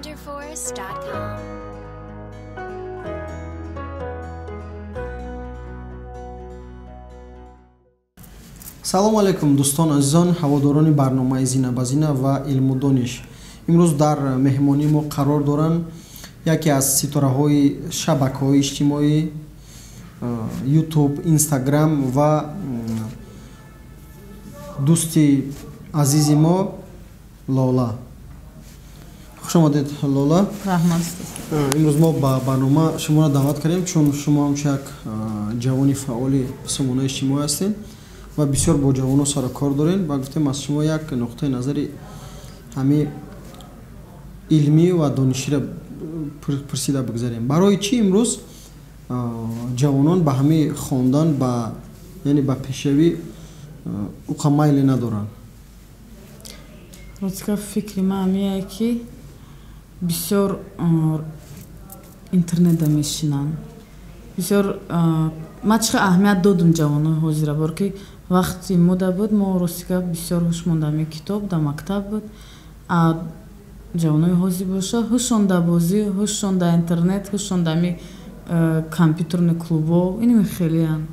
Wonderforce.com. Салому алайкум, дӯстон, азизон, ҳаводорони барномаи «Зина ба зина» ва илму дониш. Имрӯз дар меҳмонии мо қарор доранд яке аз ситораҳои шабакаҳои иҷтимоӣ, Ютуб, Инстаграм ва дӯсти азизи мо Лола. Хуш омадед, Лола. Раҳмат. Имрӯз мо ба барнома шуморо даъват кардем, чун шумо ҳамчун як ҷавони фаъоли сомонаи иҷтимоӣ ҳастед ва бисёр бо ҷавонон сару кор дорем ва гуфтем, аз шумо як нуқтаи назари ҳамин илмӣ ва дониширо пурсида бигзарем: барои чӣ имрӯз ҷавонон ба ҳамин хондан, ба яъне ба пешравӣ уқа майле надоранд? Ростика, фикри ман ҳамие, ки бисёр интернетда мешинанд бисёр. Ман чӣ қадр аҳамият додум ҷавонои ҳозира, бор ки вақти мода буд, мо, ростика, бисёр ҳуш монда, китоб дар мактаб буд. А ҷавонои ҳозир боша, ҳушон дар бозӣ, ҳушон дар интернет, ҳушон дар ами компютерный клубо, иними хелеянд.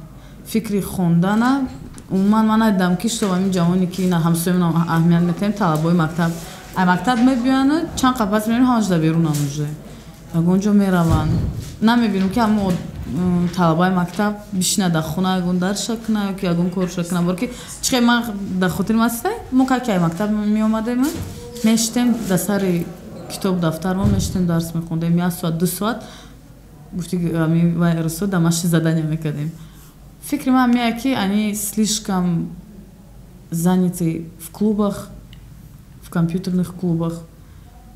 Фикри хондана умуман ман надидам, ки что ами ҷавоне ки ина ҳамсоямон аҳамият метаҳем, талабои мактаб, ай мактаб мебиёяну чанд қад пас мебинем, ҳамаш дар берунанд, уже ягон ҷо мераванд. Намебинем, ки ҳамо талабаи мактаб бишина дар хона, ягон дарсша куна ё ки ягон корша куна. Бор ки чихе ман дар хотирим аста, мо ка ки ай мактаб меомадем, мешитем дар сари китоб, дафтармо мешитем, дарс мехондем як соат, 2 соат, гуфти ами вай русо домашний задания мекардем. Фикри ман меяд, ки они слишком заняты в клубах, в компьютерных клубах,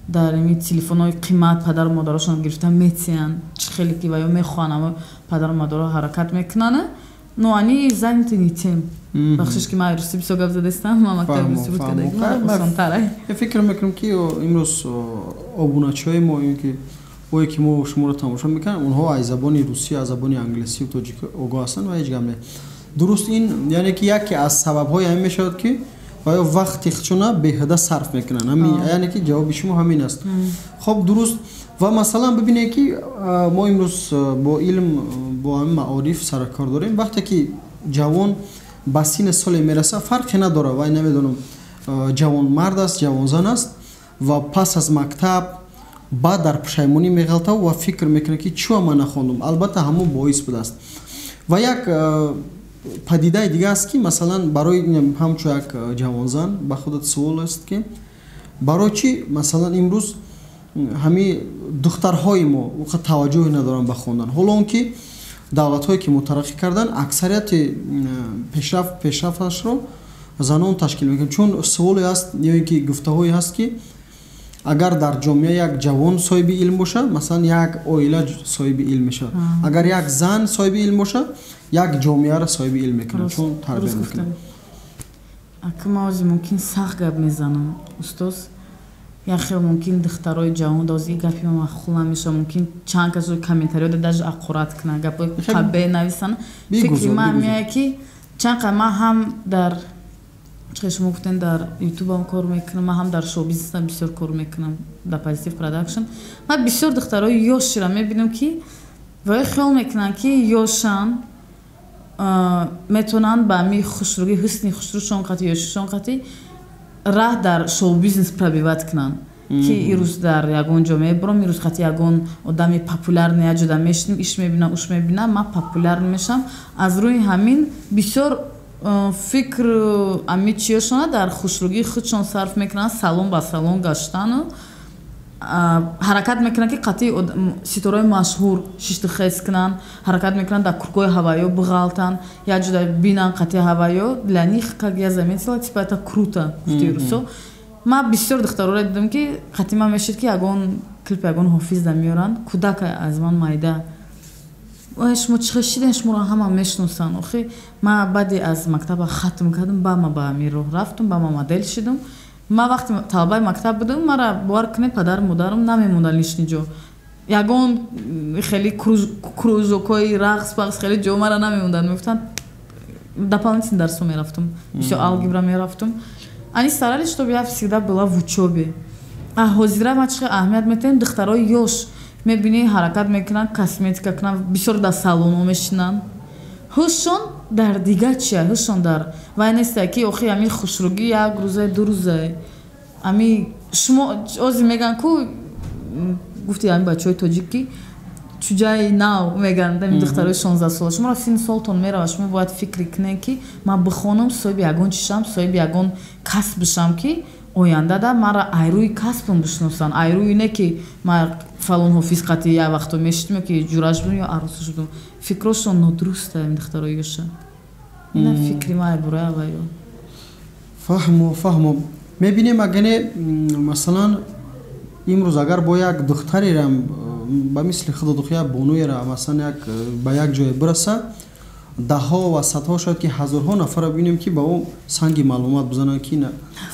дар ими телефонҳои қимат падару модарошон гирифта метиянд, чӣ хеле ки ва ё мехоҳанд, амо падару модаро ҳаракат мекунанд, но они заняты не тем. Бахшиш, ки ман русӣ бисёр гап задастам, ман мактаби русӣ буд кардагӣ, осонтара. Фикр мекунам, ки имрӯз обуначиҳои мо, ки ое ки мо шуморо тамошо мекунанд, онҳо аз забони русӣ, аз забони англисию тоҷикӣ огоҳ ҳастанд ва ҳеҷ гап не. Дуруст, ин яъне ки яке аз сабабҳои ҳамин мешавад, ки ва ё вақти худшона беҳуда сарф мекунанд. Яъне ки ҷавоби шумо ҳамин аст. Хоб, дуруст. Ва масалан, бибинед, ки мо имрӯз бо илм, бо ҳамин маориф сарукор дорем. Вақте ки ҷавон ба синни соле мерасад, фарқе надорад, вай, намедонам, ҷавонмард аст, ҷавонзан аст, ва пас аз мактаб баъд дар пушаймонӣ меғалтад ва фикр мекунад, ки чӯ ман нахондум. Албатта, ҳамон боис будааст. Ва як падидаи дига аст, ки масалан, барои ҳамчун як ҷавонзан ба худат суол аст, ки барои чӣ, масалан, имрӯз ҳамин духтарҳои мо уқа таваҷҷӯҳе надоранд ба хондан, ҳоло он ки давлатҳое ки мутараққӣ карданд, аксарияти пешрафташро занон ташкил мекунанд? Чун суоле аст ё ин ки гуфтаҳое ҳаст, ки агар дар ҷомеа як ҷавон соҳиби илм бошад, масалан, як оила соҳиби илм мешавад, агар як зан соҳиби илм бошад, як ҷомеаро соҳиби илм мекунад, чун тарбия мекунад. Ака, ман ҳозир мумкин сахт гап мезанам, устоз. Як хел мумкин духтарои ҷавон дози и гапи ман маъқул намешавад, мумкин чанд кас комментариёда даже ақурат кунанд, гапҳои қабеҳ нависанд. Фикри ман меяд, ки чанд қад ман ҳам дар, чӣ шумо гуфтен, дар ютубам кор мекунам, ман ҳам дар шоу-бизнесам бисёр кор мекунам, дар Позитив Продакшн. Ман бисёр духтарои ёширо мебинам, ки ваё хиёл мекунанд, ки ёшанд, метавонанд ба ҳамин хушрӯгӣ, ҳусни хушрӯшон қати, ёшишон қати раҳ дар шоу-бизнес пробивать кунанд, ки ирӯз дар ягон ҷо мебурам, ирӯз қати ягон одами популярный як ҷода мешинем, иш мебинам, уш мебинам, ман популяр мешавам. Аз рӯи ҳамин бисёр фикр ами чиёшона дар хушрӯгии худшон сарф мекунанд, салон ба салон гаштану ҳаракат мекунанд, ки қатъи ситораҳои машҳур шиштухез кунанд, ҳаракат мекунанд дар кургоҳи ҳавайё биғалтанд, як ҷода бинанд қатъи ҳавайё. Для них, как я заметила, типа это круто, гуфти русо. Ман бисёр духтароро дидам, ки қатъи ман мешид, ки ягон клипи ягон ҳофизда меоранд, кӯдака аз ман майда: «Ой, шумо чӣ хел шидем, шуморо ҳама мешиносанд». Охи, ман баъде аз мактаба хатм кардам, ба ма ба ҳамин роҳ рафтам, ба ма модел шидам. Ман вақти талабаи мактаб будам, мара, бовар кунед, падару модарам намемонданд лишний ҷо, ягон хеле кружокҳои рақс пақс, хеле ҷо мара намемонданд. Мегуфтанд, дополнительный дарсҳо мерафтам, бисёр алгебра мерафтам. Они старались, чтобы я всегда была в учебе. Ҳозира ма чӣ аҳамият метаҳем, духтарои ёш мебинӣ, ҳаракат мекунанд, косметика кунанд, бисёр дар салонҳо мешинанд. Ҳушшон дар дигар чия, ҳушшон дар вай нестае, ки охи ами хушрӯгӣ як рӯзае, 2 рӯзае. Ами шумо ози мегӯянд ку, гуфти ами бачаҳои тоҷик, ки чуҷаи нав мегӯянд ами духтарои 16 сола. Шуморо синну солтон меравад, шумо бояд фикр кунед, ки ман бихонам, соҳиби ягон чӣ шам, соҳиби ягон касб бишам, ки ояндада маро айрӯи касбам бишиносанд, айрӯи не ки ман фалон ҳофиз қати як вақто мешидим, ки ҷураш будум ё арӯсаш будум. Фикрошон нодуруста ами духтарои ёша. Ина фикри ман айбораи авайё. Фаҳмо, фаҳмо. Мебинем, агане масалан имрӯз агар бо як духтарерам ба мисли худо як бонуера масалан як ба як ҷое бираса, даҳҳо ва садҳо, шояд ки ҳазорҳо нафарро бибинем, ки ба ӯ санги маълумот бизананд, ки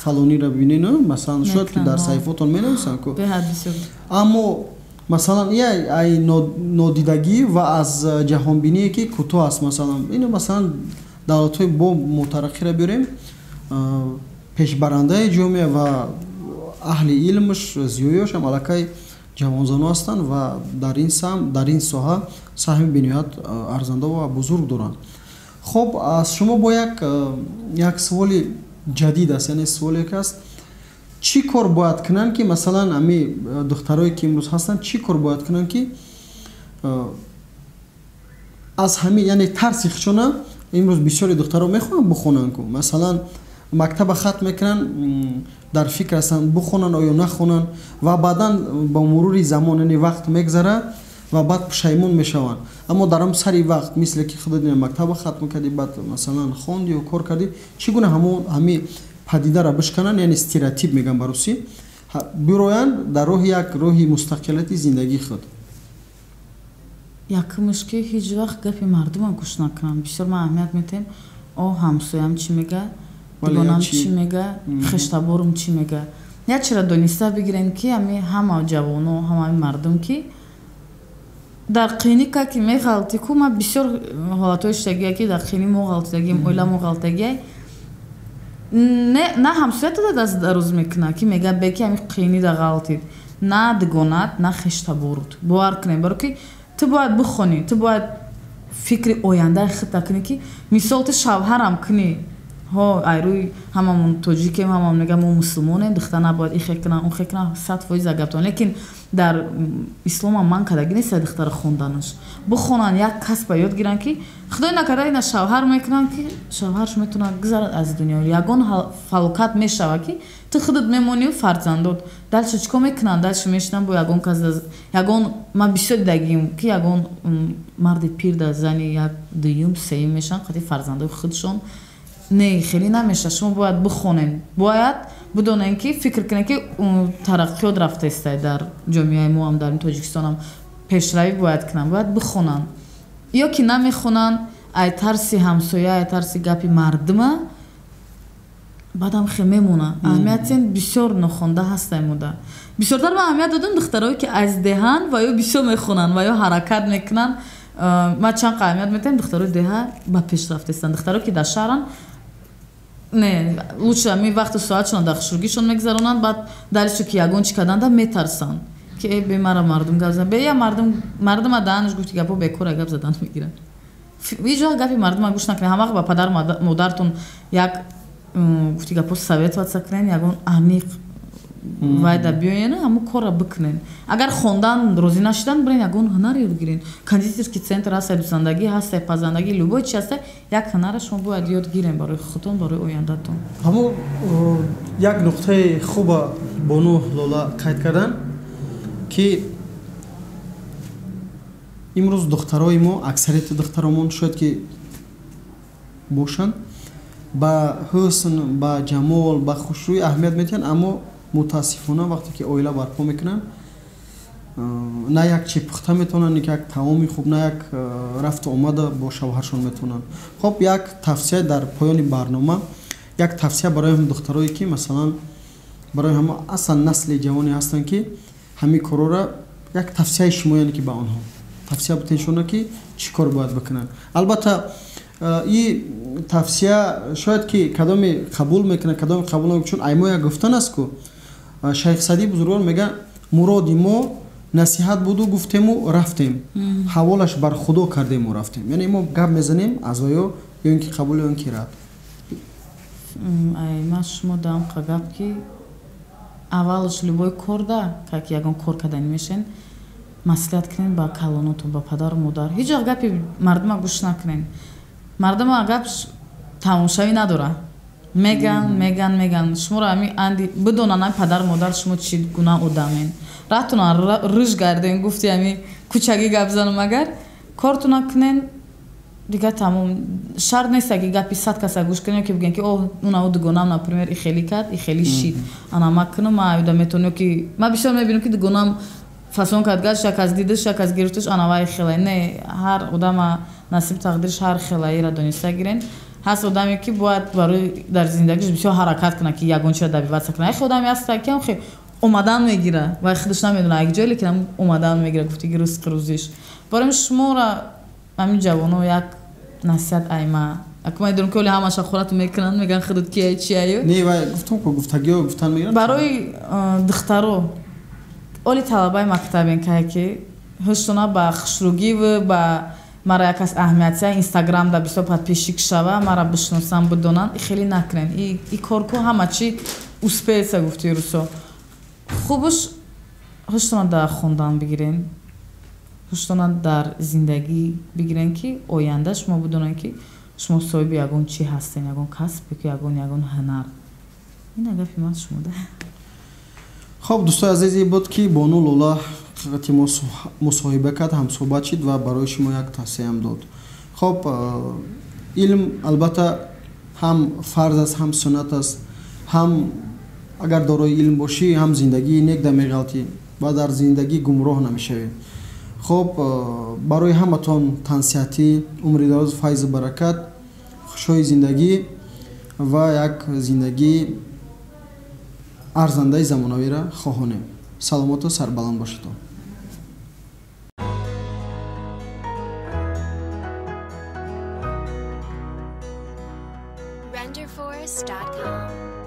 фалониро бибинен, масалан шояд ки дар саҳифаотон менависанд ку. Аммо масалан ай нодидагӣ ва аз ҷаҳонбиние ки кӯтоҳ аст, масалан ино масалан давлатҳои бо мутараққиро биёрем, пешбарандаи ҷомеа ва аҳли илмш зиёёшам аллакай ҷавонзано ҳастанд ва дар ин сам, дар ин соҳа саҳми бениҳоят арзанда ва бузург доранд. Хоб, аз шумо бо як суоли ҷадид аст, яъне суоле ки аст, чӣ кор бояд кунанд, ки масалан ами духтарое ки имрӯз ҳастанд, чӣ кор бояд кунанд, ки аз ҳамин, яъне тарси худшона, имрӯз бисёри духтаро мехоҳанд бихонанд ку, масалан мактаба хатм мекунанд, дар фикр ҳастанд бихонанд оё нахонанд, ва баъдан ба мурури замон, яъне вақт мегзарад ва баъд пушаймон мешаванд. Аммо дар ҳам сари вақт, мисле ки худат мактаба хатм кардӣ, баъд масалан хонди ё кор кардӣ, чӣ гуна ҳамон ҳами падидаро бишкананд, яъне стереотип мегӯям ба русӣ, бироянд дар роҳи як роҳи мустақилияти зиндагии худ? Якумш, ки ҳеҷ вақт гапи мардума гӯш накунанд. Бисёр ман аҳамият метаҳем, о ҳамсоям чӣ мега, дугонам чӣ мега, хештаборум чӣ мега. Як чиро дониста бигирем, ки ами ҳама ҷавоно, ҳамаи мардум, ки дар қиника ки меғалтӣ ку, ман бисёр ҳолатҳои шудагия, ки дар қини мо ғалтидагием, оила мо ғалтагия, на ҳамсоята даст дароз мекунад, ки мега бе ки ами қини да ғалтид, на дугонат, на хештаборут. Бовар кунем, баро ки ту бояд бихонӣ, ту бояд фикри ояндаи худта кунӣ, ки мисол ту шавҳарам кунӣ, ҳо айрӯи ҳамамон тоҷикем, ҳамамон мегӯям мо мусулмонем, духтар набояд ихе кунад, он хе кунад, 100% гаптон. Лекин дар исломам ман кардагӣ нест духтара хонданаш. Бихонанд, як касба ёд гиранд, ки худои накарда ина шавҳар мекунанд, ки шавҳарш метавонад гузарад аз дунё, ягон фалокат мешавад, ки ту худат мемонию фарзандот дальше чӣ кор мекунанд? Дальше мешинанд бо ягон кас, ягон, ман бисёр дидагим, ки ягон марди пир дар зани як, дуюм, сеюм мешаванд қати фарзандои худшон. Не, хеле намешавад. Шумо бояд бихонед, бояд бидонед, ки фикр кунед, ки тараққиёт рафтаистай дар ҷомеаи моам, дар Тоҷикистонам пешравӣ бояд кунанд, бояд бихонанд. Ё ки намехонанд, ай тарси ҳамсоя, ай тарси гапи мардума, баъдам хе мемонад. Аҳамият бисёр нохонда ҳастай мода. Бисёртар ман аҳамият додам духтарое ки аз деҳан ва ё бисёр мехонанд ва ё ҳаракат мекунанд. Ман чанд қа аҳамият метаҳем, духтарои деҳа ба пеш рафтаистанд. Духтаро ки дар шаҳранд, не, лучше ами вақту соатшон дар хушрӯгишон мегузаронанд, баъд дальше ки ягон чӣ карданда метарсанд, ки э бе мара мардум гап зан, бе я мардум, мардума даҳанаш гуфти гапо бекора гап задан мегиранд. Ҳеҷ вақт гапи мардума гӯш накунед. Ҳамвақт ба падару модаратон як гуфти гапо советоваться кунед, ягон амиқ вайда биёен, ҳамун корро бикунен. Агар хондан розӣ нашидан, бирен ягон ҳунар ёд гирен. Кондитерский центр ҳастай, дӯзандагӣ ҳастай, пазандагӣ, любой чи ҳастай, як ҳунарро шумо бояд ёд гирен барои худтон, барои ояндатон. Ҳамун як нуқтаи хуба бону Лола қайд кардан, ки имрӯз духтарои мо, аксарияти духтаромон шояд ки бошанд, ба ҳусн, ба ҷамол, ба хушрӯӣ аҳамият медиҳанд, аммо мутаассифона вақте ки оила барпо мекунанд, на як чи пухта метавонанд, як таоми хуб, на як рафту омада бо шавҳаршон метавонанд. Хоб, як тавсия дар поёни барнома, як тавсия барои ҳам духтарое ки масалан барои ҳама аслан насли ҷавоне ҳастанд, ки ҳамин корора, як тавсияи шумо, яъне ки ба онҳо тавсия битеншона, ки чӣ кор бояд бикунанд. Албатта и тавсия шояд ки кадоме қабул мекунад, кадоме қабул намекунад, чун аймо як гуфтан аст ку. Шайх Саъдии бузургвор мегӯяд, муроди мо насиҳат буду гуфтему рафтем, ҳаволаш бар худо кардему рафтем. Яъне мо гап мезанем аз ваё ё ин ки қабул ё ин ки рад. Ман шумо даам гап ки аввалш любой корда, как ягон кор кардани мешен, маслиҳат кунен ба калонотон, ба падару модар. Ҳеҷ вақт гапи мардума гӯш накунен. Мардума гап тамошавӣ надора. Меган, меган, меган. Шуморо ами анди бидонанд ами падару модар шумо чӣ гуна одамен. Раҳтона рӯж гарден, гуфти ами кӯчагӣ гап занам агар кортона кунен, дигар тамом. Шарт нест ки гапи 100 каса гӯш кунем ки бигӯянд ки о уна дугонам, например, и хеле кард, и хеле шид. Ана ма кунам, ма аюда метавонам ки ма бисёр мебинам ки дугонам фасон кард, гашт, як аз дидаш, як аз гирифташ, ана вай хеле. Не, ҳар одама насиб тақдирш ҳар хелаира дониста гирен. Ҳаст одаме ки бояд барои дар зиндагиш бисёр ҳаракат кунад ки ягон чизро добиваться кунад. Як одаме ҳаст ки ҳам хе омадан мегира, вай худаш намедонад як ҷой, лекин ҳам омадан мегира, гуфти ки ризқи рӯзиш. Барои шуморо ҳамин ҷавоно як насиҳат айма. Аку ман медонам ки оли ҳамаша хӯрат мекунанд, мегӯянд худат кияй, чияю. Не, вай гуфтам ку гуфтагиё гуфтан мегиранд. Барои духтаро оли талабаи мактабен кае ки ҳуштона ба хушругиву ба мара як аз аҳамиятия Инстаграм да бисёр подписчик шава, мара бишносам, бидонанд, и хеле накунен. И кор ку ҳама чи успеется, гуфти русо. Хубш ҳуштона дар хондан бигирен, ҳуштона дар зиндагӣ бигирен ки оянда шумо бидонед ки шумо соҳиби ягон чи ҳастен, ягон касб ё ягон ҳунар. Ин гапи ман шумода. Хоб, дӯстои азиз, ин буд ки Бону Лола ҳақиқати мо мусоҳиба кард, ҳамсӯҳбат шид ва барои шумо як тавсияам дод. Хоб, илм албатта ҳам фарз аст, ҳам суннат аст, ҳам агар дорои илм бошӣ, ҳам зиндагии нек дамеғалтӣ ва дар зиндагӣ гумроҳ намешавӣ. Хоб, барои ҳаматон тансиҳатӣ, умри дароз, файзу баракат, хушҳои зиндагӣ ва як зиндагии арзандаи замонавиро хоҳонем. Саломоту сарбаланд бошедон. Renderforest.com.